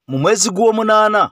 Mu mwezi gw'omunaana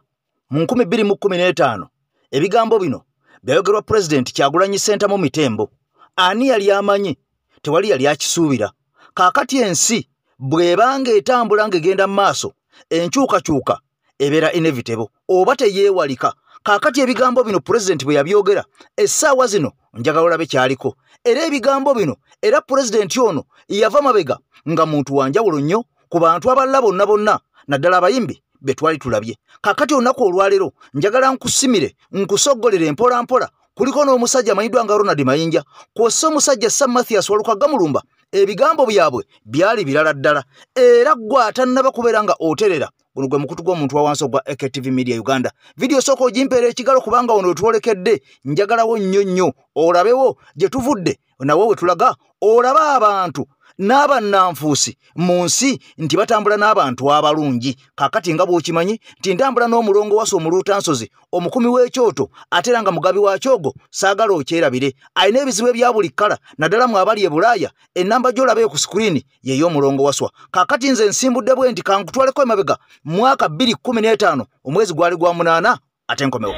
mu 2015 ebigambo bino byayogerwa Pulezidenti Kyagulanyi Ssentamu Mitembo. Ani yali amanyi? Tewali yali akisuubira. Kaakati ensi bw'ebanga etambula ng'egenda mu maaso, enkyukakyuka ebeera inevitable oba teyeewalika. Kaakati ebigambo bino Pulezidenti bwe yabyogera, essaawa zino njagala olabe kyaliko. Era ebigambo bino, era Pulezidenti ono yava mabega nga muntu wa njawulo nnyo ku bantu abalala bonna bonna, naddala abayimbi be twali tulabye. Kaakati olunaku olwaleero njagala nkusimire, nkusoggolere mpola mpola. Kuliko n'omusajja amanyiddwa nga Ronald Mayinja, kw'ossa omusajja Sam Mathias Walukagga Mulumba. Ebigambo byabwe byali birala ddala, era ggwe atannaba kubeera nga oterera. Guno gwe mukutu gw'omuntu wa wansi ogwa AKTV Media Uganda. Vidiyo sooka ogimpeera ekigalo, kubanga ono wetwolekedde njagalawo nnyo nnyo olabewo gye tuvudde nawe we tulaga, olabe abantu n'abannanfuusi mu nsi nti batambula n'abantu abalungi. Kaakati nga bw'okimanyi nti ntambula n'omulongo wasa omuluutansozi, omukumi w'ekyoto, ate era nga mugabi wa kyogo, saagala okyerabire. Alina ebizibu ebya buli kkala, naddala mu abali e Bulaaya. Ennamba gy'olabeyo ku sikuriini ye y'omulongo waswa. Kaakati nze nsimbudde bwe nti kankutwaleko emabega mwaka 2015, omwezi gwali gwa munaana, ate nkomewo.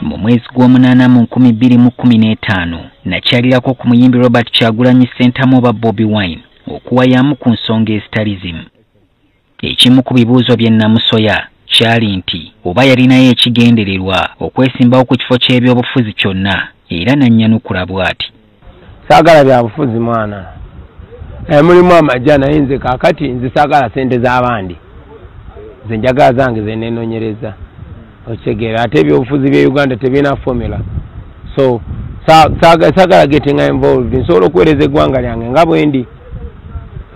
Mu mwezi gw'omunaana mu 2015 nakyalirako ku muyimbi Robert Kyagulanyi Ssentamu oba Bobi Wine okuwayamu ku nsonga ezitali zimu. Ekimu ku bibuuzo bye namusoya kyali nti oba yalinayo ekigendererwa okwesimbawo ku kifo ky'ebyobufuzi kyonna, era nannyanukula bw'ati: Saagala byabufuzi mwana. Mulimu amajja, naye nze kaakati nze saagala sente z'abandi, nze njagala zange zenenoonyereza, okitegeera? Ate ebyobufuzi bye Uganda tebirina formula, so saagala getting involved. Nsobola okuweereza eggwanga lyange nga bwendi,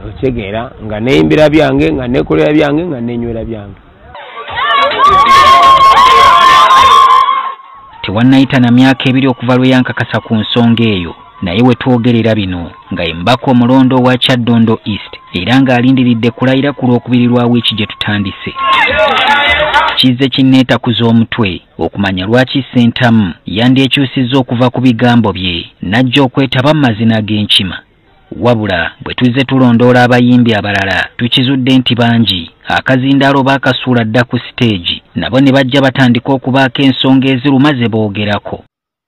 okitegeera, nga neyimbira byange, nga nekolera byange, nga nenywera byange. Tewannayita na myaka 2 okuva lwe yankakasa ku nsonga eyo, naye we twogerera bino nga ye mubaka omulondo owa Kyaddondo East, era ng'alindiridde kulayira ku Lwokubiri lwa wiiki gye tutandise. Kizze kinneetakuza omutwe okumanya lwaki Ssentamu yandyekyusizza okuva ku bigambo bye n'ajja okwetaba mu mazina g'enkima. Wabula bwe tuzze tulondoola abayimbi abalala, tukizudde nti bangi akazindaalo baakasuula dda ku siteegi, nabo ne bajja batandika okubaako ensonga eziruma ze boogerako.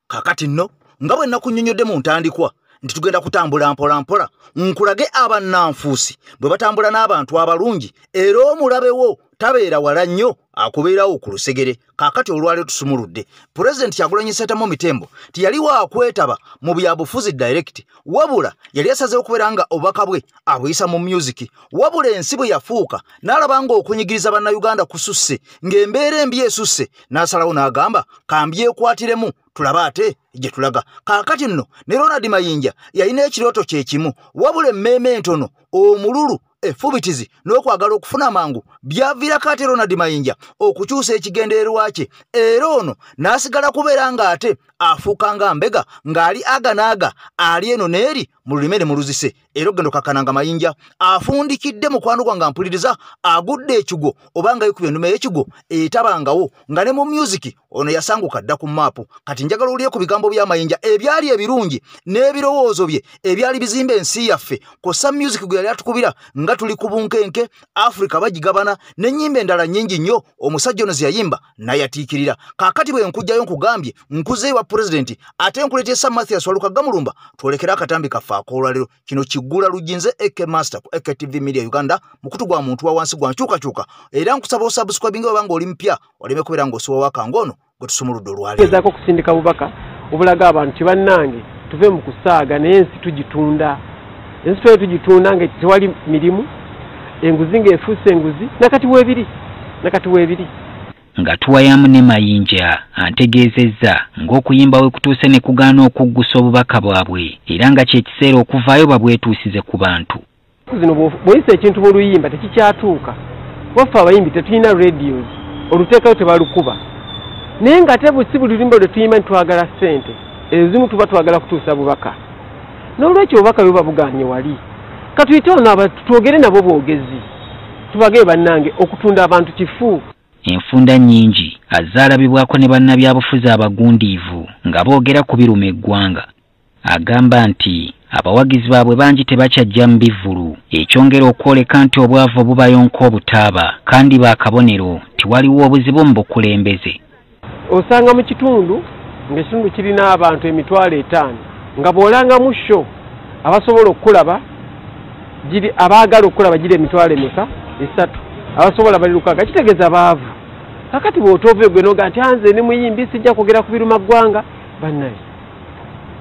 Kaakati nno nga bwe nakunnyonnyodde mu ntandikwa nti tugenda kutambula mpola mpola nkulage abannanfuusi bwe batambula n'abantu abalungi, era omulabewo tabeera wala nnyo, akubeerawo ku lusegere. Kaakati olwaleero tusumuludde Pulezidenti Kyagulanyi Ssentamu Mitembo tiyali waakwetaba mu byabufuzi direct, wabula yali asazeewo okubeera nga obubaka bwe abuyisa mu music. Wabula ensi bwe yafuuka n'alaba ng'okunyigiriza Bannayuganda kususse, ng'embeera embi esusse, n'asalawo n'agamba kambyekwatiremu tulabe ate gye tulaga. Kaakati nno ne Ronald Mayinja yalina ekirooto kye kimu, wabula emmeeme entono, omululu, effubitizi n'okwagala okufuna amangu byaviirako ate Ronald Mayinja okukyusa ekigendererwa kye, era ono n'asigala kubeera ng'ate afuuka nga mbega ng'ali aga n'aga, ali eno n'eri mu lulime ne mu luzise. Era ogenda okakkana nga Mayinja afundikidde mukwano gwange mpuliriza agudde ekigwo oba nga yekubye endume y'ekigwo etabangawo, nga ne mu music ono yasanguka dda ku maapu. Kati njagala olye ku bigambo bya Mayinja ebyali ebirungi n'ebirowoozo bye ebyali bizimba ensi yaffe, kw'ossa music gwe yali atukubira nga tuli ku bunkenke, Afrika bagigabana, n'ennyimba endala nnyingi nnyo omusajja ono ze yayimba n'ayatiikirira. Kaakati bwe nkugjayo nkugambye nkuzeeyo wa Pulezidenti, ate nkuleetye Sam Mathias Walukagga Mulumba, twolekere akatambi kaffe ak'olwaleero. Kino kiggula luggi. Nze AK Master ku AKTV Media Uganda, mukutu gwa muntu wa wansi gwa nkyukakyuka, era nkusaba osubscribinga oba ng'oli mpya, oleme kubeera ng'osiwa wakange ono gwe tusumuludde olwaleero. Gezaako okusindika bubaka obulaga abantu tibannange tuve mu kusaaga, naye ensi tugitunda, ensi twali tugitunda nga tewali mirimu, enguzi ng'efuuse enguzi, nakati weebiri, nakati weebiri. Nga tuwayamu ne Mayinja, antegeezezza ng'okuyimba we kutuuse ne kugaana okuggusa obubaka bwabwe, era nga kyekiseera okuvaayo babwetuusize ku bantu. Zino bw'oyisa ekintu mu luyimba tekikyatuuka. Waffe abayimbi tetulina radios, oluteekayo tebalukuba, naye ng'ate si buli luyimba lwe tuyimba nti twagala ssente. Ezimu tuba twagala kutuusa bubaka, n'olwekyo obubaka buba buganye wali. Katuyite ono twogere nabo bwogezi, tubage bannange okutunda abantu kifu. Enfunda nnyingi azaalabibwako ne bannabyabufuzi abagundiivu nga boogera ku biruma eggwanga. Agamba nti Abawagizi baabwe bangi tebakyajja mu bivvulu, ekyongera okwoleka nti obwavu bubayonka obutaaba kandi baakabonero nti waliwo obuzibu mu bukulembeze. Osanga mu kitundu ng'ekitundu kirina abantu 50,000 nga bw'olangamu sho abasobola okulaba giri abaagala okulaba giri 3,000 abasobola bali 6 kitegeeza baavu. Kakati bw'otoova gwe n'oga nti anze ne muyimbi sijja kwogera ku biruma ggwanga, bannaye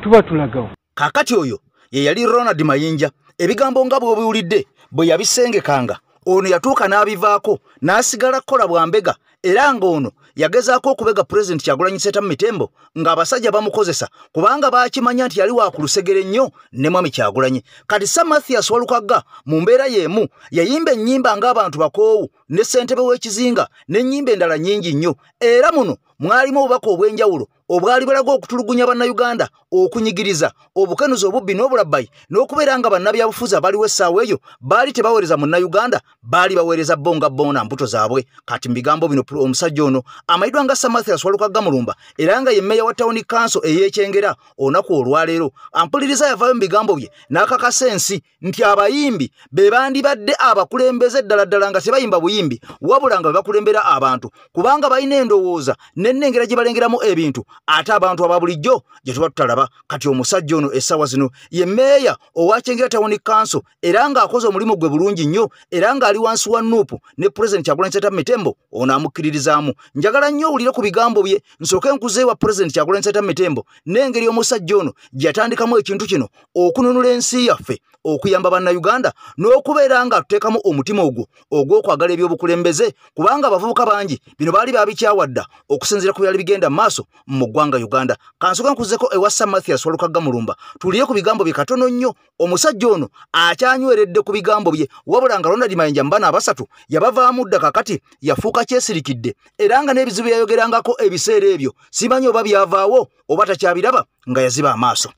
tuba tulagawo. Kakati oyo ye yali Ronald Mayinja. Ebigambo nga bw'obiwulidde bwe yabisengekanga, ono yatuuka n'abivaako n'asigala kukola bwa mbega, era ng'ono yagezaako okubega Pulezidenti Kyagulanyi Ssentamu Mitembo ng'abasajja bamukozesa kubanga baakimanya nti yali wa ku lusegere nnyo ne Mwami Kyagulanyi. Kati Sir Mathias Walukagga mu mbeera y'emu yayimba ennyimba ng'abantu bakoowu ne ssentebe w'ekizinga n'ennyimba endala nnyingi nnyo, era muno mwalimu obubaka obw'enjawulo obwali bulaga okutulugunya bannayuganda, okunyigiriza, obukenuzi, obubbi n'obulabbayi, n'okubeera nga bannabyabufuzi abaliwo essaawa eyo baali tebaweereza munnayuganda, baali baweereza bo nga bo na mbuto zaabwe. Kati mu bigambo bino omusajja ono amanyiddwa nga Sir Mathias Walukagga Mulumba era nga ye mmeeya wa tawuni kanso ey'Ekyengera olunaku olwaleero ampuliriza yavaayo mu bigambo bye n'akakasa ensi nti abayimbi be bandibadde abakulembeze ddala ddala nga tebayimba buyimbi wabula nga be bakulembera abantu, kubanga balina endowooza n'ennengera gye balengeramu ebintu ate abantu aba bulijjo gye tuba tutalaba. Kati omusajja ono essaawa zino ye mmeeya owa Kyengera tawuni kanso era ng'akoze omulimu gwe bulungi nnyo era ng'ali wansi wa NUP ne Pulezidenti Kyagulanyi Ssentamu Mitembo ono amukkiririzaamu. Njagala nnyo owulire ku bigambo bye nsooke nkuze wa Pulezidenti Kyagulanyi Ssentamu Mitembo n'engeri omusajja ono gye yatandikamu ekintu kino okununula ensi yaffe, okuyamba bannayuganda n'okubeera nga tuteekamu omutima ogwo ogw'okwagala ebyobukulembeze, kubanga abavubuka bangi bino baali babikyawa dda okusinziira ku byali bigenda mu maaso mu ggwanga Uganda. Kansooke nkuzeko ewa Sir Mathias Walukagga Mulumba tuliye ku bigambo bye katono nnyo. Omusajja ono akyanyweredde ku bigambo bye, wabula nga Ronald Mayinja mu bano abasatu yabavaamu dda, kakati yafuuka kyesirikidde era nga n'ebizibu yayogerangako ebiseera ebyo simanyi oba byavaawo oba takyabiraba nga yaziba amaaso.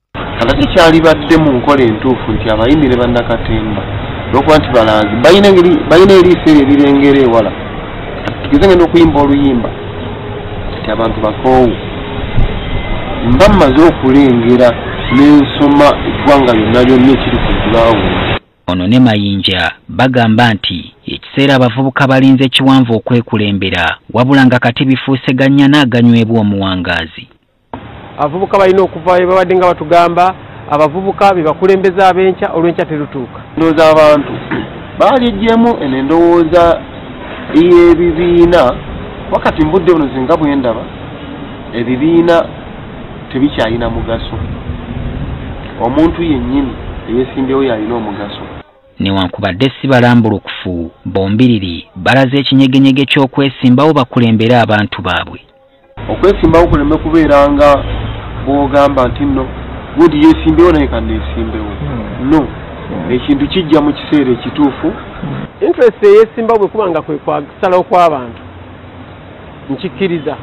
Ate kyalibadde mu nkola entuufu nti abayimbi ne bannakatemba olwokuba nti balanzi balina eriiso eryo erirengera ewala, tugeze ngenda okuyimba oluyimba nti abantu bakoowu, mba mmaze okulengera n'ensoma eggwanga lyonna lyonna ekiri ku gulawundi. Ono ne Mayinja bagamba nti ekiseera abavubuka balinze kiwanvu okwekulembera, wabula nga kati bifuuse gannyana aganywebwa omuwangaazi. Abavubuka balina okuvaayo, babadde nga batugamba abavubuka be bakulembeza ab'enkya, olw'enkya terutuuka. Ndowooza abantu baaliggyemu eno endowooza ey'ebibiina. Wakati mu budde buno singa bwe ndaba ebibiina tebikyalina mugaso, omuntu yennyini eyeesimbyewo y'alina omugaso. Newankubadde si balambulukufu, bombiriri balaze ekinyegenyege ky'okwesimbawo bakulembere abantu baabwe. Okwesimbawo kuleme kubeera nga bw'ogamba nti nno gundi yeesimbyewo naye kanneesimbewo. No, ekintu kijja mu kiseera ekituufu. Interest eyeesimbawo bwe kuba nga kwe kusalawo kw'abantu nkikkiriza.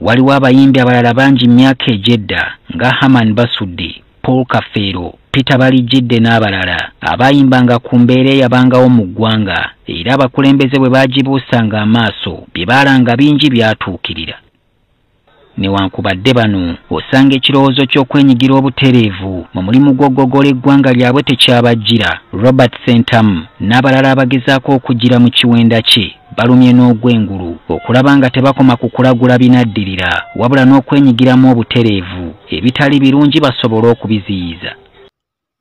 Waliwo abayimbi abalala bangi mu myaka egy'edda nga Herman Basudde, Paul Kafeero, Peter Balijidde n'abalala abayimbanga ku mbeera eyabangawo mu ggwanga, era abakulembeze bwe baagibuusanga amaaso bye baalanga bingi byatuukirira. Newankubadde bano osanga ekirowoozo ky'okwenyigira obutereevu mu mulimu gw'okugogola eggwanga lyabwe tekyabajjira. Robert Ssentamu n'abalala abagezaako okugira mu kiwenda kye balumye n'ogw'engulu okulaba nga tebakoma ku kulagula binaddirira, wabula n'okwenyigiramu obutereevu ebitali birungi basobole okubiziyiza.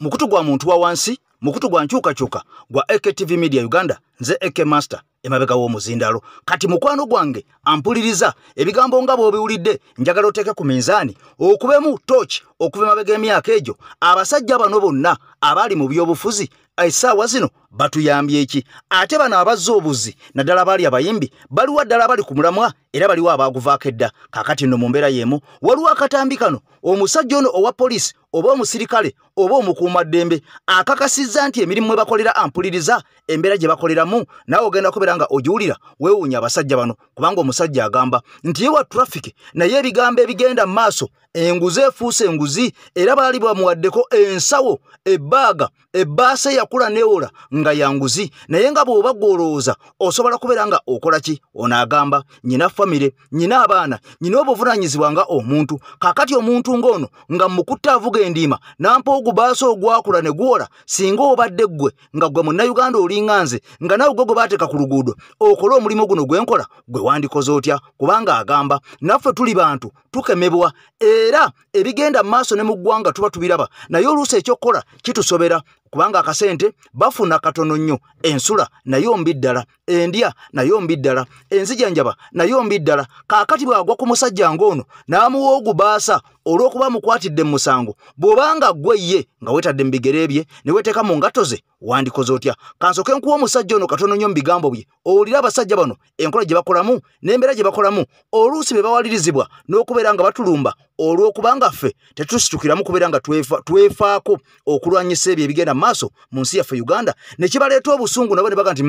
Mukutu gwa muntu wa wansi, mukutu gwa nkyukakyuka gwa AKTV Media Uganda, nze AK Master emabega w'omuzindalo. Kati mukwano gwange ampuliriza ebigambo nga bw'obiwulidde, njagala oteeke ku minzaani okubemu torch okuva emabega emyaka egyo. Abasajja bano bonna abaali mu byobufuzi essaawa zino batuyambye eki? Ate bano abazze obuzi naddala baali abayimbi baliwo ddala abali ku mulamwa era baliwo abaaguvaako edda. Kaakati nno mu mbeera y'emu waliwo akatambi kano, omusajja ono owa poliisi oba omusirikale oba omukuumaddembe akakasizza nti emirimu mwe bakolera ampuliriza embeera gye bakoleramu, naawe ogenda kubeera nga ogiwulira weewuunya abasajja bano, kubanga omusajja agamba nti ye wa traffic naye ebigambo ebigenda mu maaso enguzi efuuse enguzi, era baali bamuwaddeko ensawo, ebbaaga, ebbaasa eyakula neewola nga yanguzi naye nga bw'oba gw'olowooza osobola kubeera nga okola ki? Ono agamba nnyina famire, nnyina abaana, nnyina obuvunaanyizibwa nga omuntu. Kaakati omuntu ng'ono nga mukutte avuga endiima n'ampa ogubaasa ogwakula ne gwola, singa obadde ggwe nga ggwe munnayuganda olinga nze nga naawe gwe gwe baateeka ku luguudo okole omulimu guno gwe nkola, gwe wandikoze otya? Kubanga agamba naffe tuli bantu tukemebwa era ebigenda mu maaso ne mu ggwanga tuba tubiraba, naye oluusi ekyokukola kitusobera kubanga akasente bafuna katono nnyo, ensula nayo mbi ddala, endya nayo mbi ddala, enzijanjaba nayo mbi ddala. Kaakati bw'agwa ku musajja ng'ono n'amuwa ogubaasa olw'okuba amukwatidde mu musango, bw'obanga ggwe ye nga weetadde mu bigere bye ne weeteeka mu ngatto ze, wandikoze otya? Kansooke nkuwa omusajja ono katono nnyo mu bigambo bye, owulire abasajja bano enkola gye bakolamu n'embeera gye bakolamu, oluusi be bawalirizibwa n'okubeera nga batulumba olw'okubanga ffe tetusitukiramu kubeera nga twefaako okulwanyisa ebyo ebigenda mu maaso mu nsi yaffe Uganda, ne kibaleeta obusungu nabo ne baga nti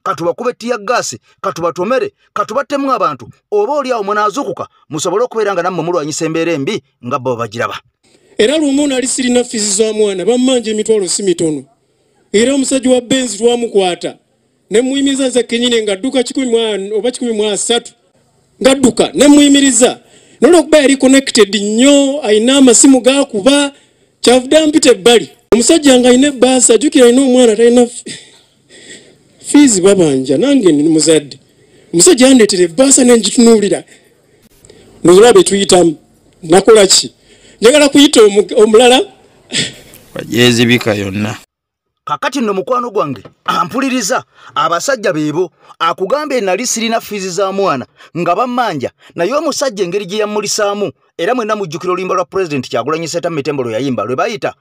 katubakube ttiyaggaasi, katubatomere, katubattemu abantu, oba oli awo munaazuukuka musobole okubeera nga nammwe mulwanyisa embeera embi nga bo bagiraba. Era lumu nali sirina fiizi za mwana, bammanja emitwalo si mitono, era omusajja wa Benzi twamukwata ne muyimiriza nze kennyini ng'adduka 100 oba 130 ng'adduka ne muyimiriza, n'olwokuba yali connected nnyo, alina amasimu gaakuba, kyavudde ampita ebbali. Omusajja ng'alina ebbaasa, ajjukira alina omwana talina fiizi babanja, nange ndi muzadde. Omusajja yandeetera ebbaasa ne ngitunuulira, ndowooza be tuyitamu nakola ki? Njagala kuyita omulala bagyezibika yonna. Kakati nno mukwano gwange ampuliriza, abasajja beebo akugambye nali sirina fiizi za mwana nga bammanja, naye omusajja engeri gye yammulisaamu, era mwenna mujjukira oluyimba lwa Pulezidenti Kyagulanyi Ssentamu Mitembo lwe yayimba lwe bayita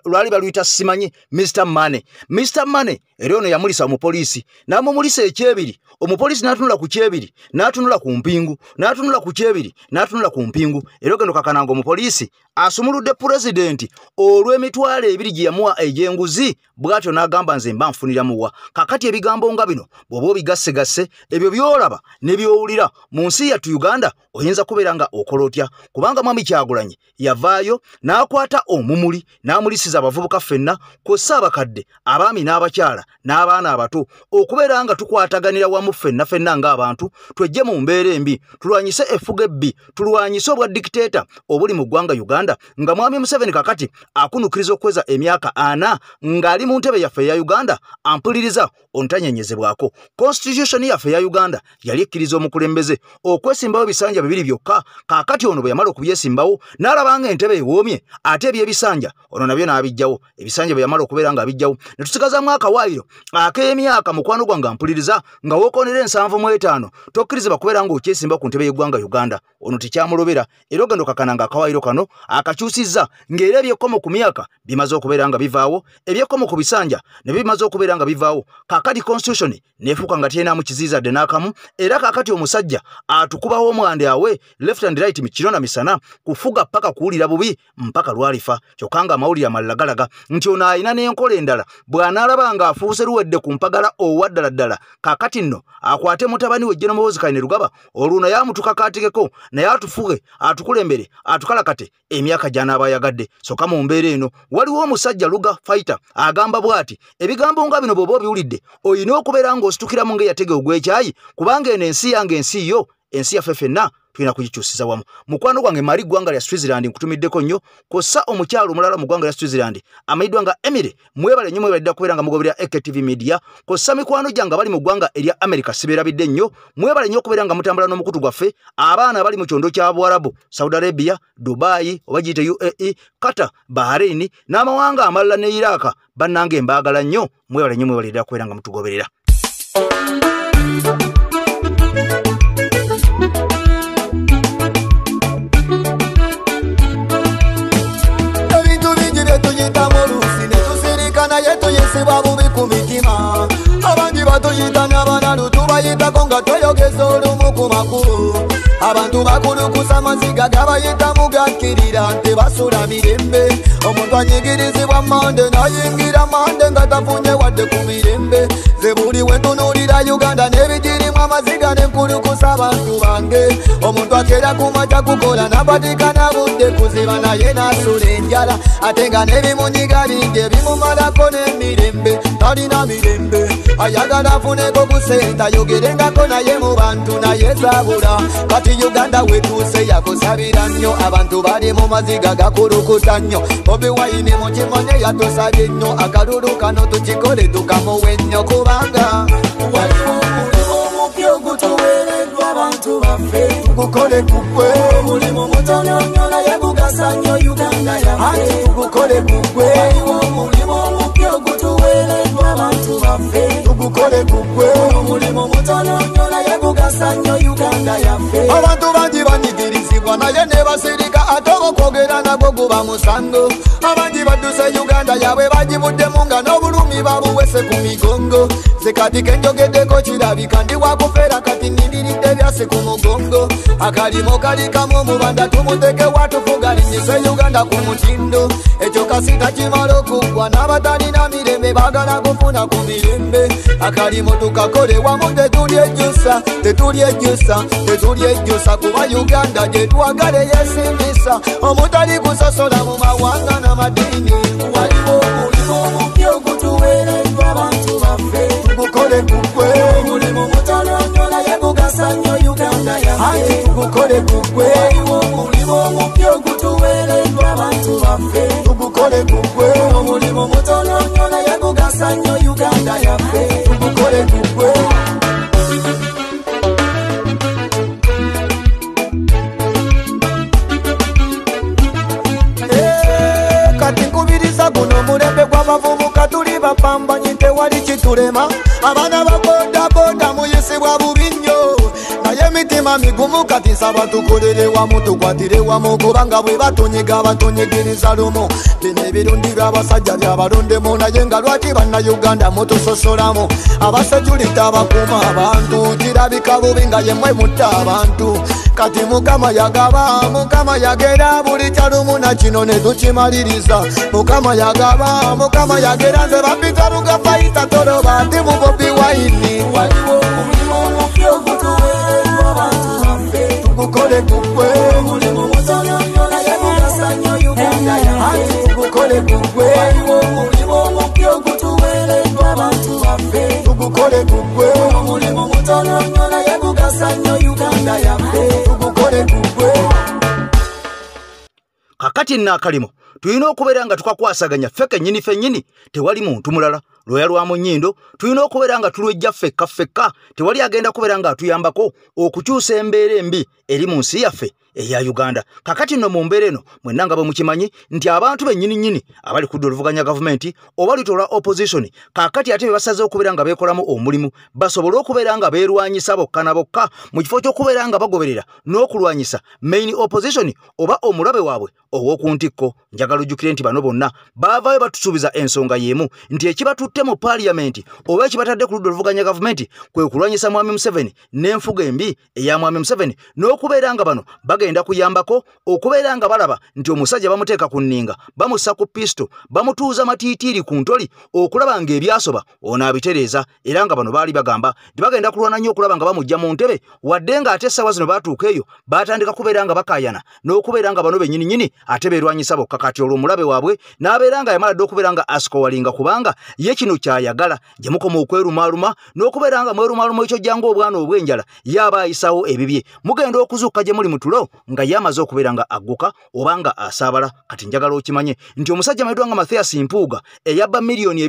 lwali baluyita simanyi Mr. Money. Mr. Money era ono yamulisa omupoliisi n'amumulisa ekyebiri, omupoliisi n'atunula ku kyebiri, n'atunula ku mpingu, n'atunula ku kyebiri, n'atunula ku mpingu, era ogenda okakananga omupoliisi asumuludde pulezidenti olw'emitwalo ebiri gye yamuwa egy'enguzi, bw'atyo n'agamba nze mba nfuniramuwa. Kakati ebigambo nga bino bw'oba obigassegasse, ebyo by'olaba ne by'owulira mu nsi yattu Uganda oyinza kubeera nga okola otya? Kubanga Mwami Kyagulanyi yavaayo n'akwata omumuli n'amulisiza abavubuka ffenna kw'ossa abakadde, abaami n'abakyala n'abaana abato, okubeera nga tukwataganira wamu ffenna ffenna ng'abantu, twejje mu mbeera embi, tulwanyise effuga ebbi, tulwanyise obwa dikiteeta obuli mu ggwanga Uganda, nga Mwami Museveni kakati akunukiriza okuweza emyaka 40 ng'ali mu ntebe yaffe eya Uganda. Ampuliriza ontanyenyezebwako. Constitution yaffe eya Uganda yali ekkiriza omukulembeze okwesimbawo ebisanja bibiri byokka. Kaakati ono bwe yamala okubyesimbawo n'alaba nga entebe ewoomye, ate eby'ebisanja ono nabyo n'abijjawo. Ebisanja bwe yamala okubeera ng'abijjawo ne tusigazaamu akawaayiro ak'emyaka, mukwano gwange ampuliriza, nga wookoonera 75 tokkirizibwa kubeera ng'okyesimba ku ntebe y'eggwanga Uganda. Ono tekyamulobera, era ogenda okakana nga akawaayiro kano akakyusizza, ng'era ebyekkomo ku myaka bimaze okubeera nga bivaawo, ebyekkomo ku bisanja ne bimaze okubeera nga bivaawo. Kaakati constitution neefuuka nga terinamu kiziizadde n'akamu, era kaakati omusajja atukubawo omwande awe left and right kiro na misana, kufuga paka kuwulira bubi mpaka lwalifa. Kyokka nga amawulire amalala galaga nti ono alina n'enkola endala, bw'anaalaba ng'afuuse luwedde ku mpagala owa ddala ddala, kaakati nno akwate mutabani we General Muhoozi Kainerugaba, olwo naye amutukakaatikeko, naye atufuge, atukulembere, atukalakate emyaka gy'anaaba ayagadde. Sokka mu mbeera eno waliwo omusajja Luga Fighter agamba bw'ati, ebigambo nga bino bw'oba obiwulidde olina okubeera ng'ositukiramu ng'eyatega ogw'ekyayi, kubanga eno ensi yange, ensi yo, ensi yaffe ffenna tulina kugikyusiza wamu. Mukwano gwange Mali ggwanga lya Switzerland nkutumiddeko nnyo, kw'ossa omukyalo omulala mu ggwanga lya Switzerland amanyiddwa nga Emily, mwebale nnyo, mwebale dda kubeera nga mugoberera AKTV Media, kw'ossa mikwano gyange abali mu ggwanga erya America sibeerabidde nnyo, mwebale nnyo okubeera nga mutambula n'omukutu gwaffe. Abaana abali mu kyondo kya Buwarabu, Saudi Arabia, Dubai oba giyite UAE, Qatar, Bahrain n'amawanga amalala ne Iraq, bannange mbaagala nnyo, mwebale nnyo, mwebale dda kubeera nga mutugoberera. Tuyisibwa bubi ku mitima, abangi batuyita n'abanalu, tubayitako nga tweyogeza olumu ku makulu. Abantu bakulukusa amaziga gabayitamu gakkirira, tebasula mirembe. Omuntu anyigirizibwa mande n'ayingira mande nga tafunye wadde ku mirembe. Nze buli we ntunuulira Uganda n'ebigirimu amaziga ne nkulukusa abantu bange. Omuntu akeera ku makya kukola n'apatikana budde kuziba naye n'asula enjala, ate nga n'ebimunyiga bingi ebimumalako n'emirembe. Talina mirembe, ayagala afuneko ku ssente ayogerengako naye mu bantu naye zabula. Kati Uganda wetuuse yakusabira nnyo, abantu bali mu maziga gakulukuta nnyo. Bobi Wine mukimanye yatusabye nnyo, akalulu kano tukikole tukamuwe nnyo kubanga waliwo omulimu omupya ogutuweereddwa abantu baffe. Tugukole gugwe, omulimu mutono nnyo naye gugasa nnyo Uganda yaffe. Anti tugukole gugwe, waliwo omulimu omupya ogutuweereddwa abantu baffe. Tugukole gugwe, omulimu mutono nnyo naye gugasa nnyo Uganda yaffe. Abantu bangi banyigirizibwa naye ne basirika, ate okwogera nagwo guba musango. Abangi badduse Uganda yaabwe bagibuddemu nga n'obulumi babuwese ku migongo. Nze kati ke njogeddeko kirabika ndi wakufeera, kati nnindiridde byase ku mugongo. Akalimo kali kamu mubanda tumuteke watufuga linnyise Uganda ku mutindo. Ekyo kasita kimala okuggwa n'abatalina mirembe baagala kufuna ku mirembe. Akalimo tukakole wamu tetulyejjusa, tetulyejjusa, tetulyejjusa kuba Uganda gye twagala eyeesiimisa, omutali kusosola mu mawanga n'amadiini. Waliwo omulimu omupya ogutuweereddwa abantu baffe. Tugukole gugwe, omulimu mutono nnyo naye gugasa nnyo Uganda yaffe. Anti tugukole gugwe, waliwo omulimu omupya ogutuweereddwa abantu baffe. Tugukole gugwe, omulimu mutono nnyo naye gugasa nnyo Uganda yaffe. Tugukole gugwe. Kati nkubiriza guno omulembe gw'abavubuka, tuli bapambanyi tewali kitulema. Abaana ba bodaboda muyisibwa bubi nnyo naye emitima migumu. Kati nsaba tukolere wamu, tukwatire wamu, kubanga bwe batunyiga batunyigiriza lumu. Bino ebirungi by'abasajja byabalondemu, naye nga lwaki bannayuganda mutusosolamu? Abasejulita abakuuma abantu kirabika bubi nga ye mmwe mutta abantu. Kati Mukama yagaba, Mukama yagera, buli kyalumu na kino ne tukimaliriza. Mukama yagaba, Mukama yagera, nze bapita Rugafaita toloba ndi mu Bobi Wine. Waliwo omulimu omupya ogutuweereddwa abantu baffe. Tugukole gugwe, omulimu mutono nnyo naye gugasa nnyo Uganda yaffe. Anti tugukole gugwe, waliwo omulimu omupya ogutuweereddwa abantu baffe. Tugukole gugwe, omulimu mutono nnyo naye gugasa nnyo Uganda yaffe. Tugukole gugwe. Kakati nno akalimo tulina okubeera nga tukakwasaganya ffe kennyini ffennyini, tewali muntu mulala. Lwoya lwa mu nnyindo tulina okubeera nga tulwejja ffekka ffekka, tewali agenda kubeera ng'atuyambako okukyusa embeera embi eri mu nsi yaffe eya Uganda. Kakati nno mu mbeera eno mwenna nga bwe mukimanyi nti abantu bennyini nnyini abali ku ludda oluvuganya gavumenti oba luta olwa opposition, kakati ate be basazeewo okubeera nga beekolamu omulimu basobole okubeera nga beerwanyisa bokka na bokka mu kifo ky'okubeera nga bagoberera n'okulwanyisa main opposition oba omulabe waabwe ow'oku ntikko. Njagala ojjukire nti bano bonna baavaayo batusuubiza ensonga y'emu nti ekibatutte mu paaliyamenti oba ekibatadde ku ludda oluvuganya gavumenti kwe kulwanyisa Mwami Museveni n'enfuga embi eya Mwami Museveni, n'okubeera nga bano bagenda kuyambako okubeera nga balaba nti omusajja bamuteeka ku nninga, bamussa ku pisto, bamutuuza matiitiiri ku ntoli okulaba ng'ebyasoba ono abitereeza. Era nga bano baali bagamba nti bagenda kulwana nnyo okulaba nga bamuggya mu ntebe, wadde ng'ate essaawa zino baatuuka eyo baatandika kubeera nga bakaayana n'okubeera nga bano bennyini nnyini ate beerwanyisa bokka. Kati olwo omulabe waabwe n'abeera nga yamala dda okubeera nga asikowalinga, kubanga ye kino ky'ayagala. Gye mukoma okwerumaaluma n'okubeera nga mwerumaaluma ekyo jjanga obwana obw'enjala, ye aba ayisawo ebibye. Mugenda okuzuuka gye muli mu tulo nga ye amaze okubeera nga agguka oba nga asaabala. Kati njagala okimanye nti omusajja amanyiddwa nga Mathias Mpuuga eyabba 5 miliyoni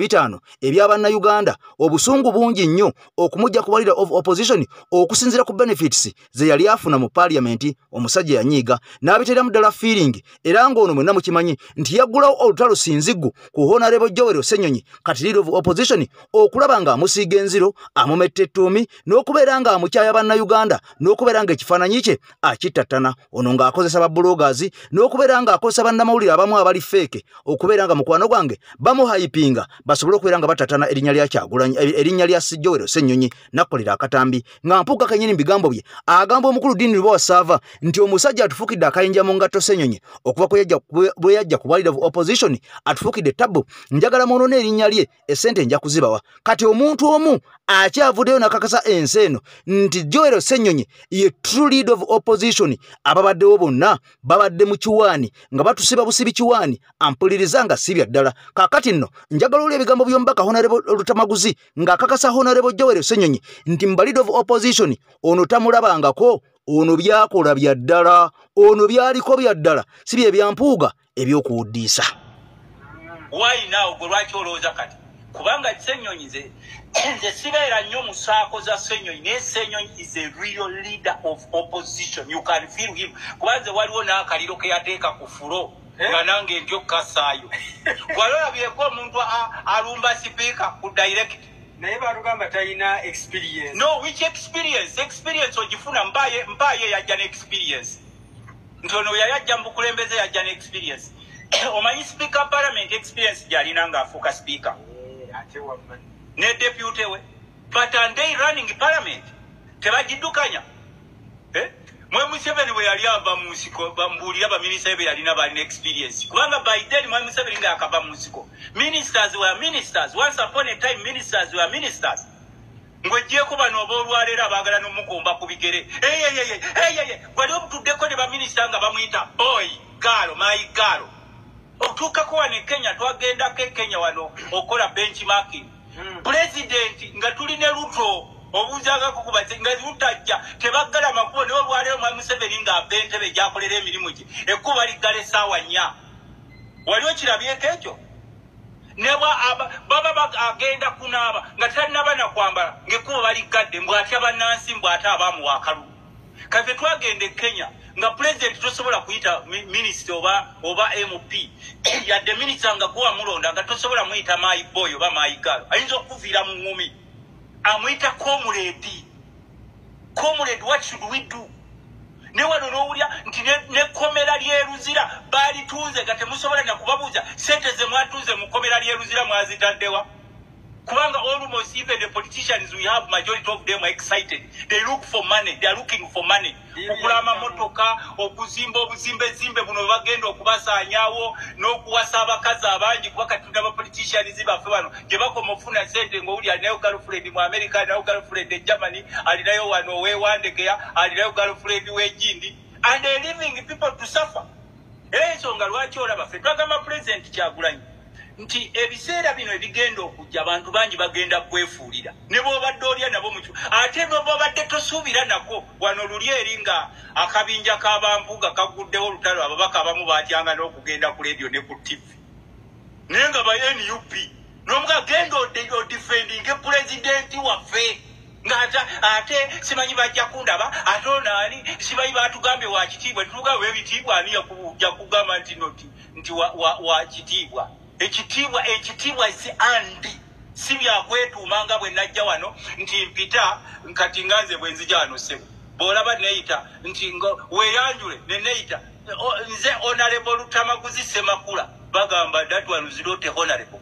eby'abannayuganda, obusungu bungi nnyo okumujja ku leader of opposition okusinziira ku benefits ze yali afuna mu paaliyamenti. Omusajja yanyiiga n'abiteeramu ddala feeling, era ng'ono mwenna mukimanyi nti yaggulawo olutalo sinziggu ku Honorable Joel Ssenyonyi, kati leader of opposition, okulaba ng'amusiiga enziro, amumetta ettuumi n'okubeera ng'amukyaya bannayuganda n'okubeera ng'ekifaananyi kye akittattana. okutattana ono ng'akozesa ba bloggers n'okubeera ng'akozesa bannamawulire abamu abali fake okubeera nga mukwano gwange bamuhypinga basobole okubeera nga batattana erinnya lya Kyagulanyi, erinnya lya Joel Ssenyonyi. Nakolera akatambi nga Mpuuga kennyini bigambo bye agamba omukulu Dean Lubowa Saava nti omusajja atufukidde akayinja mu ngatto Ssenyonyi okuva bwe yajja ku leader of opposition atufukidde tabu, njagala mwonone erinnya lye, essente nja kuzibawa. Kati omuntu omu akyavuddeyo n'akakasa ensi eno nti Joel Ssenyonyi ye true leader of opposition. Ababaddewo bonna babadde mu kiwaani nga batusiba busibi kiwaani, ampuliriza nga si bya ddala. Kaakati nno njagala olwo ebigambo by'omubaka Honorable Lutamaguzi ng'akakasa Honorable Joel Ssenyonyi nti mu leader of opposition ono tamulabangako, ono byakola bya ddala, ono byaliko bya ddala, si bye bya Mpuuga ebyokuwuddiisa. Why now gwe lwaki olowooza kati? Kubanga Ssenyonyi nze sibeera nnyo mu saako za Ssenyonyi, naye Ssenyonyi is a real leader of opposition, you can feel him. Kuba nze waliwo n'akaliro ke yateeka ku fulo nga nange ntyo kasaayo. Wali olabyeko omuntu alumba sipiika ku direct? Naye balugamba talina experience. No, which experience? Experience ogifuna mpaye yajja ne experience. Nti ono yajja mu bukulembeze yajja ne experience. Omanyi speaker parliament experience gy'alina ng'afuuka speaker ne deputy we, but and they running parliament tebagiddukanya. Mwe Museveni bwe yali ava mu nsiko bambuulira baminisita be yalina balina experience, kubanga by then mwe Museveni nga akava mu nsiko ministers were ministers. Once upon a time ministers were ministers. Ngwejjeeko bano oboolwaleero abaagala n'omukomba ku bigere. Wali obutuddeko ne baminisita nga bamuyita boy, girl, my girl. Otuukako wano e Kenya, twagendako e Kenya wano okukola benchmarking. Pulezidenti nga tuli ne Ruto obuuzangako ku nga Ruto ajja tebaggala makubo, naye olwaleero mwami Museveni ng'ava entebe gy'akolera emirimu gye ekkuba liggala essaawa 4. Wali okirabyeko ekyo? Ne baba agenda kunaaba nga tannaba na kwambala ng'ekkubo baliggadde, mbw atya bannansi, mbw ate abaamuwa akalulu. Kaffe twagenda e Kenya nga pulezidenti tosobola kuyita minisita oba MP, yadde minisita nga gwe wamulonda nga tosobola muyita my boy oba my girl, ayinza okuviira mu ŋŋumi. Amuyita comrade. Comrade, what should we do? Ne wano n'owulira nti n'ekkomera ly'e Luzira baalitunze nga temusobola na kubabuuza sente ze mwatunze mu kkomera ly'e Luzira mwazitaddewa. Kubanga almost even the politicians we have, majority of them are excited. They look for money. They are looking for money. Okugula amamotoka, okuzimba obuzimbezimbe buno bagenda okubasaanyaawo n'okuwasa abakazi abangi, kuba kati tulina abapoliticians baffe wano gye bakoma okufuna ssente ng'owuli alinayo girlfriend mu America, alinayo girlfriend e Germany, alinayo wano ow'ewandegeya, alinayo girlfriend w'egindi, and they leaving people to suffer. Era ensonga lwaki olaba ffe twagamba President Kyagulanyi nti ebiseera bino ebigenda okujja abantu bangi bagenda kwefuulira, ne bw'obadde olya nabo mukyo, ate bw'obadde tosuubira nako. Wano luli eri nga akabinja k'abampuuga kaguddewo olutalo, ababaka abamu baatyanga n'okugenda ku leediyo ne ku TV, naye nga ba NUP n'omuga genda odefendinge pulezidenti waffe, ng'ate ate simanyi bajja kundaba, ate ono ani simanyi baatugambye wa kitiibwa, tutugambe ebitiibwa ani yakugamba nti nti wa kitiibwa. Ekitiibwa ekitiibwa si andi si byakwetuuma nga bwe najja wano nti mpita nkati nga nze bwe nzija wano ssebo bw'olaba neeyita nti weeyanjule ne neeyita nze Honorable Lutamaguzi Ssemakula, bagamba that one is not a honorable.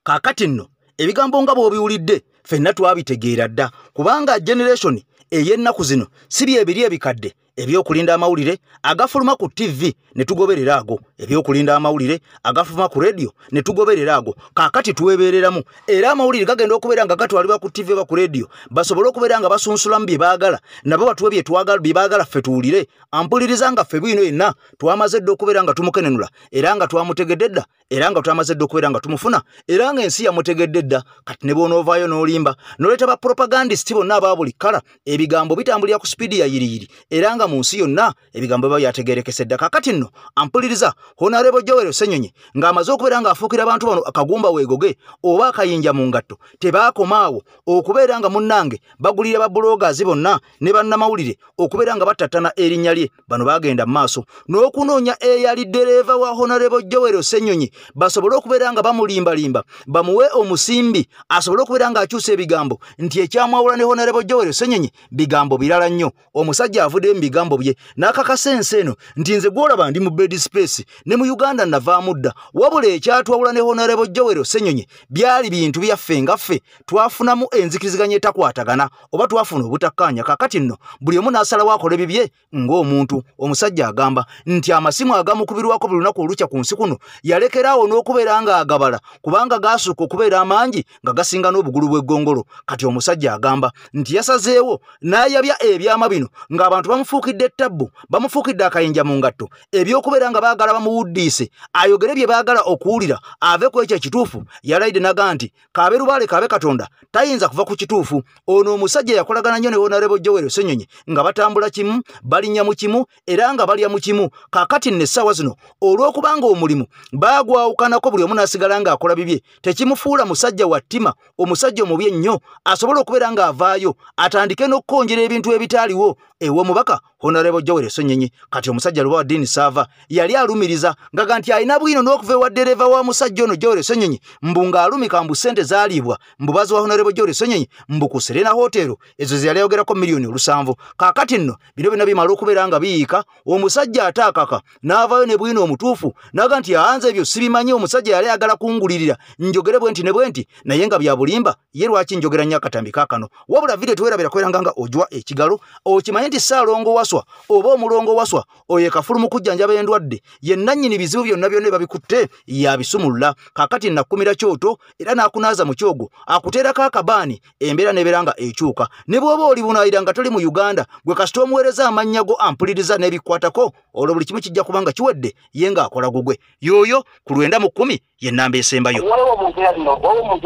Kaakati nno ebigambo nga bw'obiwulidde ffenna twabitegeera dda, kubanga generation ey'ennaku zino si byebiri ebikadde ebyokulinda amawulire agafuluma ku TV ne tugoberera ago, ebyokulinda amawulire agafuluma ku radio ne tugoberera ago. Kaakati twebeereramu era amawulire gagenda okubeera nga gatwalibwa ku TV oba ku radio basobole okubeera nga basunsulamu bye baagala, nabo batuwe bye twagala, bye baagala ffe tuwulire. Ampuliriza nga ffe bwino yenna twamaze dda okubeera nga tumukenenula, era nga twamutegedde dda, era nga twamaze dda okubeera nga tumufuna, era nga ensi yamutegedde dda. Kati ne bw'onoovaayo n'olimba n'oleeta ba propagandist bonna aba buli kkala, ebigambo bitambulira ku sipiidi ya yiriyiri, era nga mu nsi yonna ebigambo biba byategeerekese dda. Kaakati nno ampuliriza Honorable Joel Ssenyonyi ng'amaze okubeera ng'afuukira abantu bano akagumba weegoge oba akayinja mu ngatto, tebaakoma awo okubeera nga munnange bagulira ba bloggers bonna ne bannamawulire okubeera nga batattana erinnya lye. Bano baagenda mu maaso n'okunoonya eyali ddereeva wa Honorable Joel Ssenyonyi basobole okubeera nga bamulimbalimba bamuwe omusimbi asobole okubeera ng'akyusa ebigambo nti ekyamwawula ne Honorable Joel Ssenyonyi bigambo birala nnyo. Omusajja avuddeyo mu bigambo ebigambo bye n'akakasa ensi eno nti nze gw'olaba ndi mu bed space ne mu Uganda navaamu dda, wabula ekyatwawula ne Honorable Joel Ssenyonyi byali bintu byaffe nga ffe twafunamu enzikiriziganya etakwatagana oba twafuna obutakkaanya. Kaakati nno buli omu n'asalawo akola ebibye ng'omuntu. Omusajja agamba nti amasimu agamukubirwako buli lunaku olukya ku nsi kuno yalekeraawo n'okubeera ng'agabala kubanga gaasukka okubeera amangi nga gasinga n'obugulu bw'eggongolo. Kati omusajja agamba nti yasazeewo n'ayabya ebyama bino ng'abantu bamufuukidde ettabbu, bamufuukidde akayinja mu ngatto, ebyokubeera nga baagala bamuwuddiise ayogere bye baagala okuwulira ave ku ekyo ekituufu. Yalayidde naga nti kaabe lubaale kaabe Katonda tayinza kuva ku kituufu. Ono omusajja yakolagana nnyo ne Honorable Joel Ssenyonyi nga batambula kimu, balinnya mu kimu era nga balya mu kimu. Kaakati nno essaawa zino olw'okubanga omulimu baagwawukanako buli omu n'asigala ng'akola bibye, tekimufuula musajja wa ttima, omusajja omubi ennyo asobola okubeera ng'avaayo atandike n'okukonjera ebintu ebitaaliwo ew'omubaka Honorable Joel Ssenyonyi. Kati omusajja Lubawa Dean Saava yali alumiriza ngaga nti alina bwino n'okuva ewa ddereeva wa musajja ono Joel Ssenyonyi mbu ng'alumika mbu ssente zaaliibwa mbu baziwa Honorable Joel Ssenyonyi mbu ku Serena Hotel ezo ze yali ayogerako 7 million. Kaakati nno bino byonna bimala okubeera nga biyiika, omusajja ate akaka n'avaayo ne bwino omutuufu n'aga nti aanze ebyo sibimanyi, omusajja yali ayagala kungulirira njogere bwe nti ne bwe nti, naye nga bya bulimba. Ye lwaki njogera nnyo akatambi kaakano? Wabula vidiyo tewerabira kubeera nga ojwa ekigalo okimanye nti Ssaalongo Waswa oba omulongo Waswa oyo kafulu mu kujjanjaba endwadde ye nannyini bizibu byonna byonna babikutte yabisumulula. Kaakati nakkumira kyoto era n'akunaaza mu kyogo akuteerako akabaani, embeera n'ebeera nga ekyuka. Ne bw'oba oli bunaayira nga toli mu Uganda, gwe kasita omuweereza amannya go ampuliriza n'ebikwatako, olwo buli kimu kijja kuba nga kiwedde ye ng'akola gugwe. Yooyo ku 9 mu 10 ye nnamba esembayo. Waliwo omuntu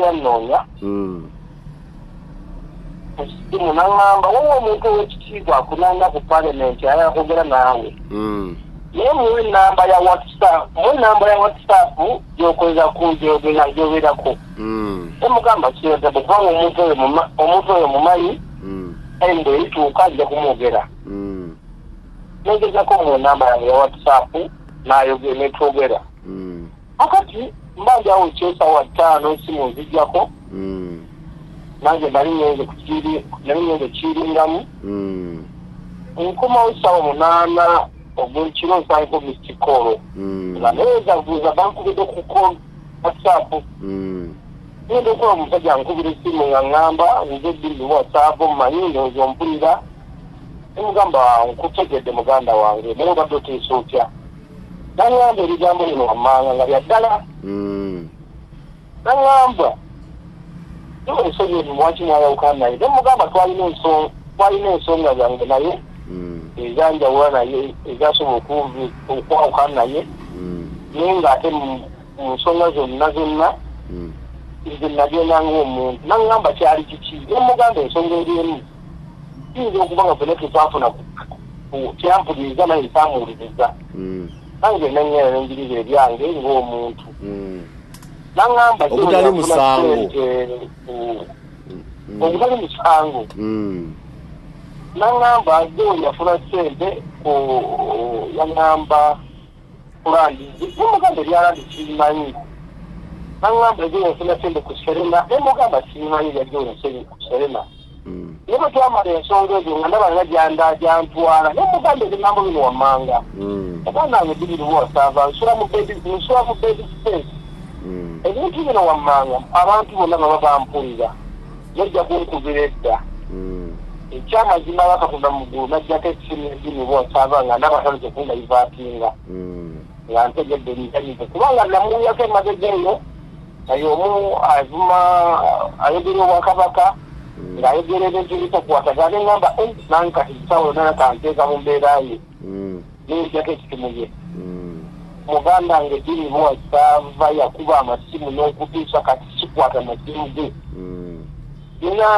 yannoonya ku ssimu n'aŋŋamba waliwo omuntu ow'ekitiibwa akunanga ku paalamenti ayagala kwogera naawe, naye muwe ennamba ya WhatsApp, muwe ennamba ya WhatsApp gy'okozesa gy'obeerako. Emugamba kirwadde kubanga omuntu oyo mumanyi, time bwe erituuka nja kumwogera. Negezako mu namba yange ya WhatsApp n'ayogera netwogera. Akati mba ndi awo ekyesawa 5 esimu nzijjako, nange nali ngenze kiringamu. Nkomawo 8:00 ogw'ekiro, nsanko missed call nga neezabuuza bankubidde ku call WhatsApp. Ngenda okuba omusajja nkubira essimu nga ŋŋamba nze ddiri WhatsApp mmanyi ndowooza ompulira. Nemugamba nkutegedde muganda wange, naye obadde oteesa otya? Naŋŋamba ebigambo bino wammanga nga bya ddala. Naŋŋamba ensonyi ebyo mwaki mwayawukana naye? Nemugamba twalina ensonga zange naye ezanjawula naye ezasobola okwawukana naye, naye ng'ate mu nsonga zonna zonna nze nagenda ng'omuntu. Naŋŋamba kyali kiki? Nemugamba ensonga eri emu, kiyinza okuba nga fena tetwafuna kyampuliriza naye saamuwuliriza, nange nengenda nenjiriza ebyange ng'omuntu. Naŋŋamba ogutali musango. Ogutali musango. Naŋŋamba jo yafuna ssente ku yaŋŋamba kulandizi. Nemugamba ebyalandi sibimanyi. Naŋŋamba ejo yafuna ssente ku Serena. Nemugamba sibimanyi byajo ku Serena. Naye bwe twamala ensonga ezo nga ndaba nga gyanda gyantwala, nemugamba ebigambo bino wammanga: "Abaana wange bibiri wasava nsula mu bed space." Ebintu bino wammanga abantu bonna baba bampulira, yajja kunkubira edda. Ekyamazima bakatonda mu ggulu najjako essimu edini bwosaba nga ndaba tandise kundivaatinga nga ntegedde ntanyize kubanga namuwuyako emabega eyo naye omu avuma ayogera obwakabaka ng'ayogera ebintu ebitakwatagana. Neŋŋamba nange kati kisawo yonna nakanteeka mu mbeera ye nenjako ekitimu ye muganda wange dini bwasava yakuba amasimu n'okutuusa kati sikwata masimu ge. Nina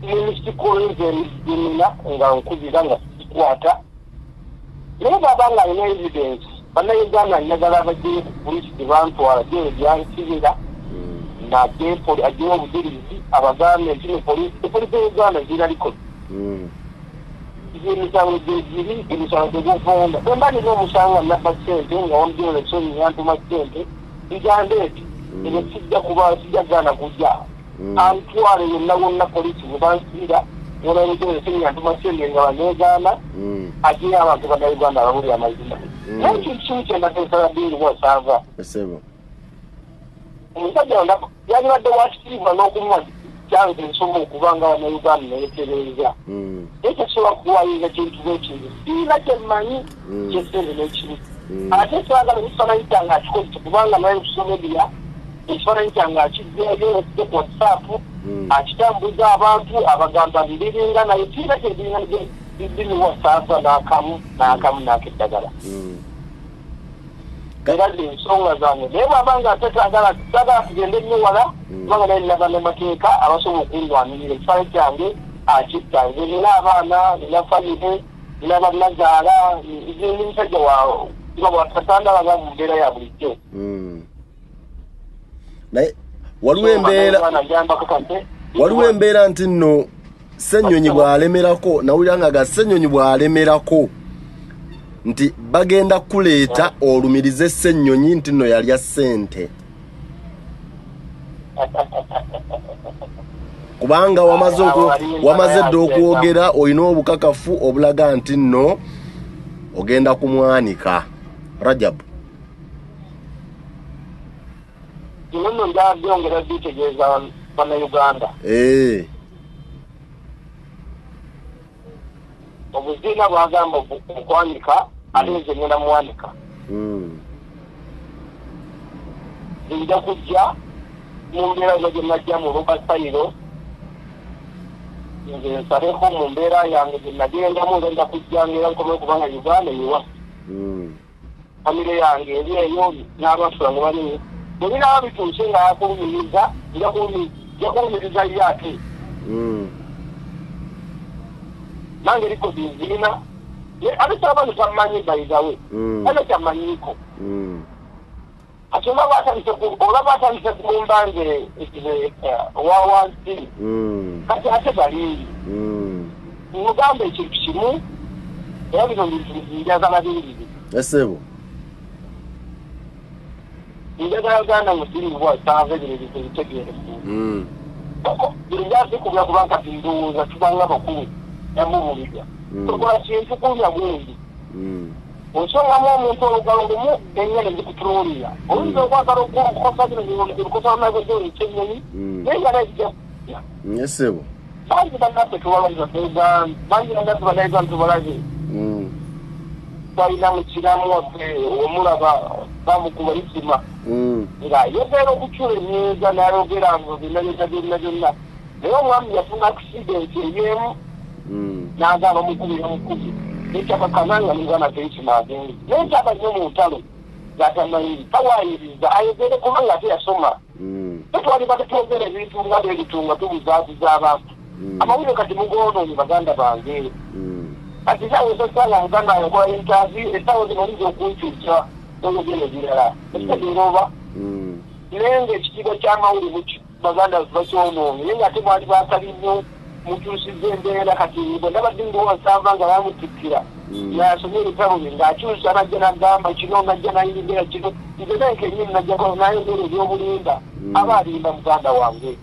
missed call nze nina nga nkubira nga sikwata, naye bwaba nga alina evidence, bannayuganda njagala abajjeyo ku polisi tebantwala gyeyo gyansibira najje ajjeyo obujulizi abagambe nti ne polisi ya Uganda zirina record emisango gyegiri, emisango gyeguvunda. Bwe mba nina omusango nga nabba ssente nga wamugyola esonyi yantuma ssente njandeeti ebyo, sijja kuba sijja gaana kujja antwale yonna wonna polisi bwe bansibira. Olw'ebigere sente nga baneegaana ate abantu bannayuganda abawulira amazima. Naye ekintu kimu kye mbateesaba Bbiiri Wasaava. Omusajja yalibadde wa kitiibwa n'okumuwa kyange nsoma okuba nga bannayuganda neyetereeza. Naye tekisobola kuwayiriza kintu bwekintu siina kye mmanyi kyesente n'ekibi. Ate saagala ekifaananyi kyange akikozesa kubanga naye ku media ekifaananyi kyange akizzeeyo ku WhatsApp akitambuza abantu abagamba biringa naye kiina kyebiringa Bbiiri Wasaava n'akamu n'akamu n'akeddagala. Era ensonga zange naye bw'aba nga ate saagala tugende nnyo wala kubanga naye nina bannamateeka abasobola okundwanirira ekifaananyi kyange akitta. Nze nina abaana, nina famire, nina bannazaala, nze ndi musajja waawo katandaba mu mbeera ya bulijjo. Naye waliwo embeera nti nno Ssenyonyi bw'alemerako, nawulira nga ga Ssenyonyi bw'alemerako nti bagenda kuleeta olumirize Ssenyonyi nti nno yalya ssente. Kubanga wamaze dda okwogera olina obukakafu obulaga nti nno ogenda kumwanika. Rajab. Bino nno njabyongera bitegeeza bannayuganda. Obuzina bwagamba okwanika ate nze ngenda muwanika. Nja kujja mu mbeera yonna gye najjamu olw'okasayiro nze nsaleko mu mbeera yange gye nagendamu ngenda kujjanga era nkomewo kubanga Uganda yewa. Famire yange eri eyo n'abantu bange banene. Bwe binaaba bituuse nga yakulumiriza nja kulumiriza ye ate. Nange eriko nzirina ate abantu tammanyi bayizawe ate tammanyiiko. Ate olaba atandise kulumba nze owa wansi kati ate balingi. Mugamba ekintu kimu era bino bintu njagala bingi. Esebo. Njagala Uganda mu Bbiiri Wasaava ebino ebintu bitegeere. Buli njazi kubanga kati ndowooza tubanga bakulu yamubuulira. Tokola kintu kulya gundi. Osongamu omuntu olugalo lumu ennyana zikutunuulira. Oyinza okwagala okukosa bino ebikosa bamaze ekyennyonyi naye nga naye kijja kujja. Esebo. Bangi bannaffe tubalaze bangi bannaffe bannayuganda tubalaze. Twalina mu kiramu waffe omulaba bamukuba isima. Ng'ayogera okucula emyeza n'ayogera ngo byonna byonna byonna byonna. Naye omwami yafuna accident ey'emu n'agamba mukubira mukubi. Nekyakakana nga muganda teisima agende. Naye kyaba nnyo mu ntalo z'atamanyi tawayiriza ayogere kubanga ate yasoma. Tetwali batetwogera ebintu nga byebitu nga tubuzaabuza abantu. Amawulire kati mugoonoonye baganda bange. Kati saawa esasanga muganda akola interview essaawa zino oyinza okunkyusa n'oyogera ebirala. Ekitegeera oba? Naye ng'ekitiibwa ky'amawulire baganda bakyonoonye naye ng'ate mwali baakali nnyo mukyusizza embeera kati bwe ndaba Bbiiri Wasaava nga bamutikkira yasomye ebitabo bye ng'akyusa najja n'agamba kino najja n'ayingira kino nze naye kennyini najjako n'ayogera ebyobulimba aba alimba muganda wange.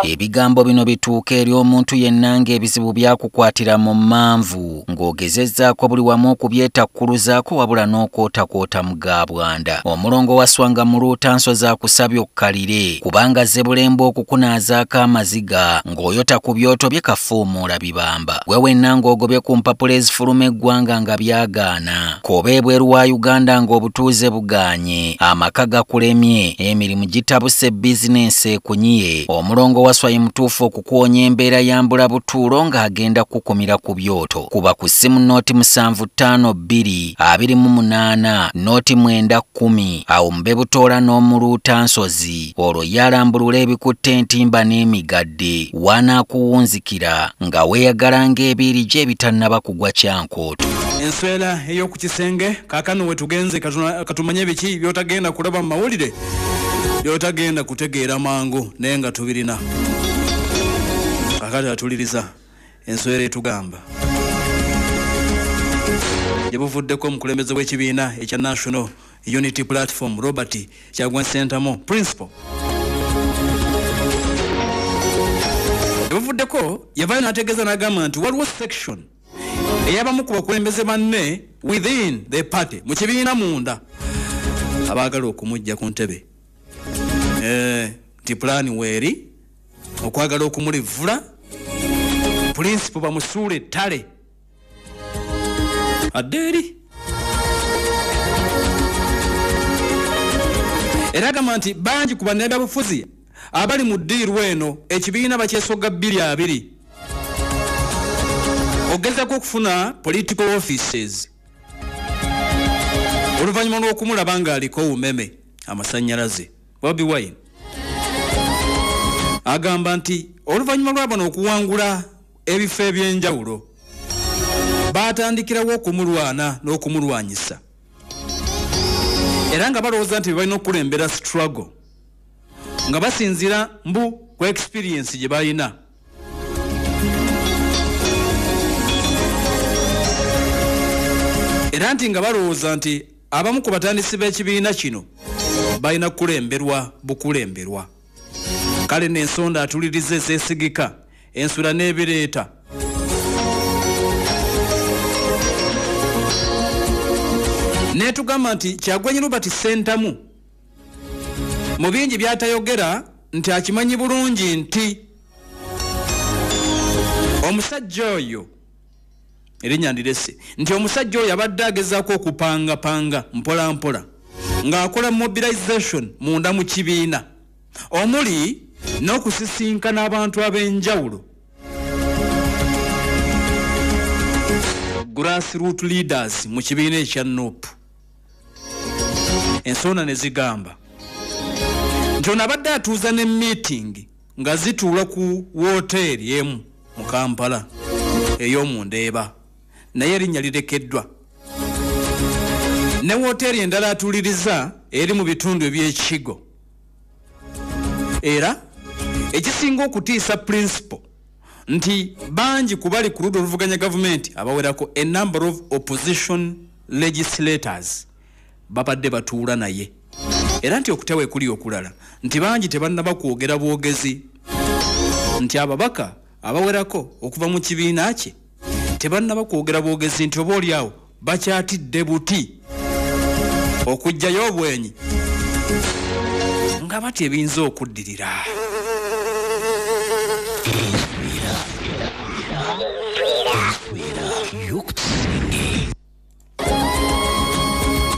Ebigambo bino bituuka eri omuntu yenna ng'ebizibu byakukwatira mu mmanvu ng'ogezezzaako buli wamu okubyetakkuluzaako wabula n'okwotakwota mu gabwanda. Omulongo waswanga mu luutanso zaakusabye okkalire kubanga zebulemba okukunaazaako amaziga ng'oyota ku byoto bye kafuumuula bibamba. Gwe wenna ng'ogobye ku mpapula ezifuluma eggwanga nga byagaana k'oba ebweru wa Uganda ng'obutuuze bugaanye, amaka gakulemye, emirimu gitabuse, bizinensi ekunyiye. Omulongo waswa ye mutuufu okukuwonya embeera ya mbula butuulo ng'agenda kukumira ku byoto. Kuba ku ssimu 0752 28 0910 awo mbe butoola n'omuluuta nsozi olwo yalambulula ebikutte entimba n'emigadde wanaakuwunzikira nga weeyagala ng'ebiiri gye ebitannaba kugwa kyankooto. Enswera ey'oku kisenge kaakano we tugenze katumanye biki by'otagenda kulaba mu mawulire by'otagenda kutegeera mangu naye nga tubirina. Kaakati atuliriza enswera etugamba gye buvuddeko omukulembeze w'ekibiina ekya National Unity Platform Robert Kyagulanyi Ssentamu Principal Gyebuvuddeko yavaayo n'ategeeza n'agamba nti waliwo section eyabamu ku bakulembeze banne within the party, mu kibiina munda, abaagala okumujja ku ntebe, nti pulaani weeri okwagala okumulivula principal bamusuule ettale adde eri. Era agamba nti bangi ku bannabyabufuzi abali mu ddiiru eno ekibiina bakyesoga 2020 ogezako okufuna political offices oluvannyuma lw'okumulaba ng'aliko umeme amasannyalaze. Bobi Wine agamba nti oluvannyuma lw'abano okuwangula ebifo eby'enjawulo baatandikirawo okumulwana n'okumulwanyisa, era nga balowooza nti balina okukulembera struggle nga basinziira mbu ku experience gye balina. Era nti nga balowooza nti abamu ku batandisi b'ekibiina kino balina kukulemberwa bukulemberwa. Kale n'ensonda atuliriza ezeesigika ensula n'ebireeta. Netugamba nti Kyagulanyi Robert Ssentamu mu bingi by'atayogera nti akimanyi bulungi nti omusajja oyo, erinnya ndirese, nti omusajja oyo abadde agezaako okupangapanga mpola mpola ng'akola mobilization munda mu kibiina omuli n'okusisinkana abantu ab'enjawulo, grassroot leaders mu kibiina ekya NUP. Ensonda ne zigamba nti ono abadde atuuza ne meeting nga zituula ku woteeri emu mu Kampala ey'omundeeba, naye erinnya lirekeddwa, ne woteeri endala atuuliriza eri mu bitundu eby'ekigo. Era ekisinga okutiisa principal nti bangi ku bali ku ludda oluvuganya gavumenti abawerako a number of opposition legislators babadde batuula naye, era nti okutya we kuli okulala nti bangi tebannaba kwogera bwogezi nti ababaka abawerako okuva mu kibiina kye tebannaba kwogera bwogezi nti oba oliawo bakyatidde buti okuggyayo obwenyi nga batya ebiyinza okuddirira.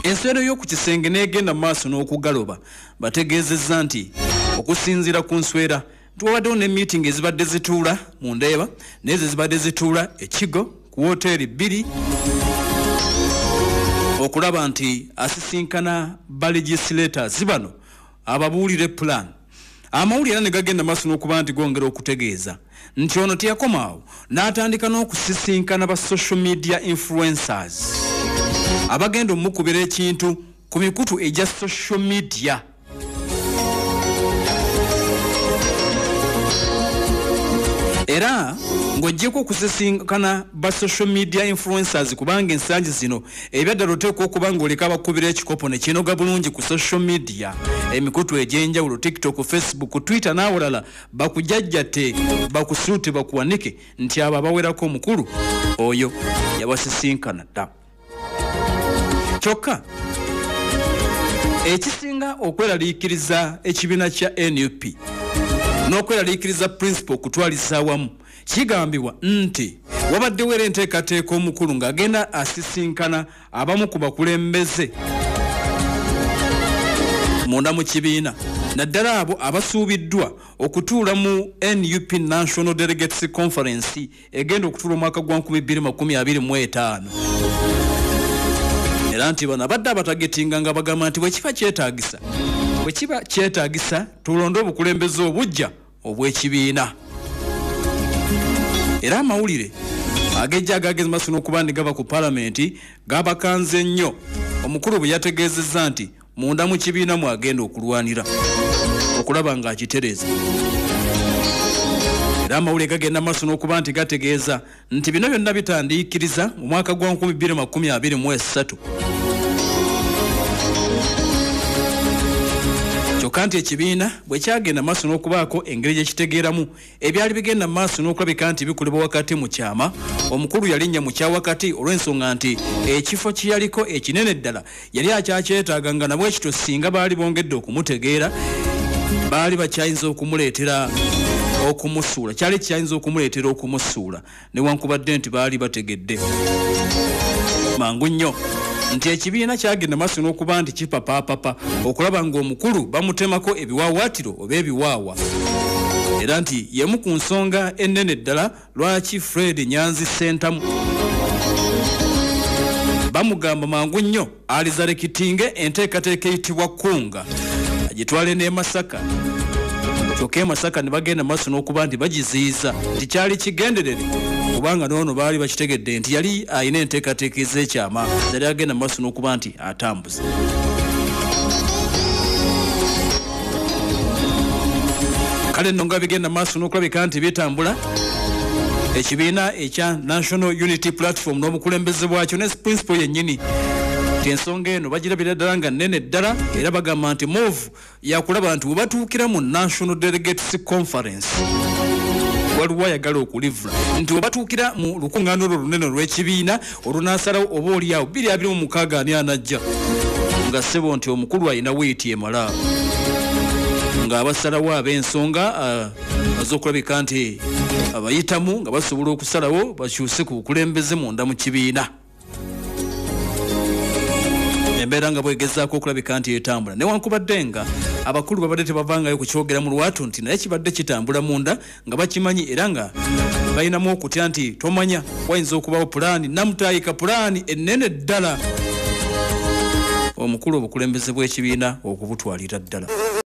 Enswera y'oku kisenge n'egenda mu maaso n'okugaloba bategeezezza nti okusinziira ku nswera nti wabaddewo ne meeting ezibadde zituula mu Ndeeba n'ezo ezibadde zituula ekigo ku woteeri 2 okulaba nti asisinkana ba legislators bano ababuulire plan. Amawulire era ne gagenda maaso n'okuba nti gongera okutegeeza nti ono teyakomaawo n'atandika n'okusisinkana ba social media influencers abagenda omukubira ekintu ku mikutu egya social media. Era ng'oggyeko okusisinkana ba social media influencers, kubanga ensangi zino ebyaddala oteekwa okuba ng'oleka abakubira ekikopo ne kinoga bulungi ku social media, emikutu egy'enjawulo TikTok, Facebook, Twitter n'awalala, bakujjajjate, bakusuute, bakuwanike nti abo abawerako omukulu oyo yabasisinkana dda. Kyokka ekisinga okweraliikiriza ekibiina kya NUP n'okweraliikiriza principal okutwaliza awamu, kigambibwa nti wabaddewo era enteekateeka omukulu ng'agenda asisinkana abamu ku bakulembeze munda mu kibiina, naddala abo abasuubiddwa okutuula mu NUP National Delegates Conference egenda okutuula omwaka gwa 2025. Era nti bano abadde abatagetinga nga bagamba nti bwe kiba kyetaagisa tulonde obukulembeze obujja obw'ekibiina. Era amawulire agejja agagezi maaso n'okuba ndi gava ku paalamenti gabakanze nnyo omukulu bwe yategeezezza nti munda mu kibiina mwagenda okulwanira okulaba ng'akitereeza. Era amawulire gagenda maaso n'okuba nti gategeeza nti bino byonna bitandiikiriza mu mwaka gwa 2023. Kyokka nti ekibiina bwe kyagenda maaso n'okubaako engeri gye kitegeeramu ebyali bigenda maaso n'okulabika nti bikolebwa wakati mu kyama, omukulu yalinnya mu kyawakati olw'ensonga nti ekifo kye yaliko ekinene ddala yali akyakyetaaga, nga nabwe kityo singa baali bongedde okumutegeera baali bakyayinza okumuleetera okumusuula, kyali kyayinza okumuleetera okumusuula, newankubadde nti baali bategedde mangu nnyo nti ekibiina kyagenda maaso n'okuba nti kipapaapapa okulaba ng'omukulu bamutemako ebiwaawaatiro oba ebiwaawa, era nti y'emu ku nsonga ennene ddala lwaki Fred Nyanzi Ssentamu bamugamba mangu nnyo alizalekitinge enteekateeka eyitibwa Kunga agitwale n'e Masaka. Kyokka e Masaka ne bagenda maaso n'okuba nti bagiziyiza nti kyali kigenderere, kubanga n'ono baali bakitegedde nti yali alina enteekateeka ez'ekyama yali agenda maaso n'okuba nti atambuza. Kale nno nga bigenda maaso n'okulabika nti bitambula, ekibiina ekya National Unity Platform n'obukulembeze bwakyo ne principal yennyini nti ensonga eno bagirabira ddala nga nnene ddala, era bagamba nti move yakulaba nti webatuukira mu National Delegates Conference waliwo ayagala okulivula, nti webatuukira mu lukuŋŋaana olwo olunene olw'ekibiina olunaasalawo oba oliawo 2026 ani anajja, nga ssebo nti omukulu alina weight emala ng'abasalawo ab'ensonga az'okulabika nti abayitamu nga basobola okusalawo bakyuse ku bukulembeze munda mu kibiina. Embeera nga bwegezaako okulabika nti etambula, newankubadde nga abakulu babadde tebavangayo kukyogera mu lwatu nti naye kibadde kitambula munda nga bakimanyi, era nga balinamu okutya nti tomanya wayinza okubawo pulaani namutaayika pulaani ennene ddala omukulu obukulembeze bw'ekibiina okubutwalira ddala.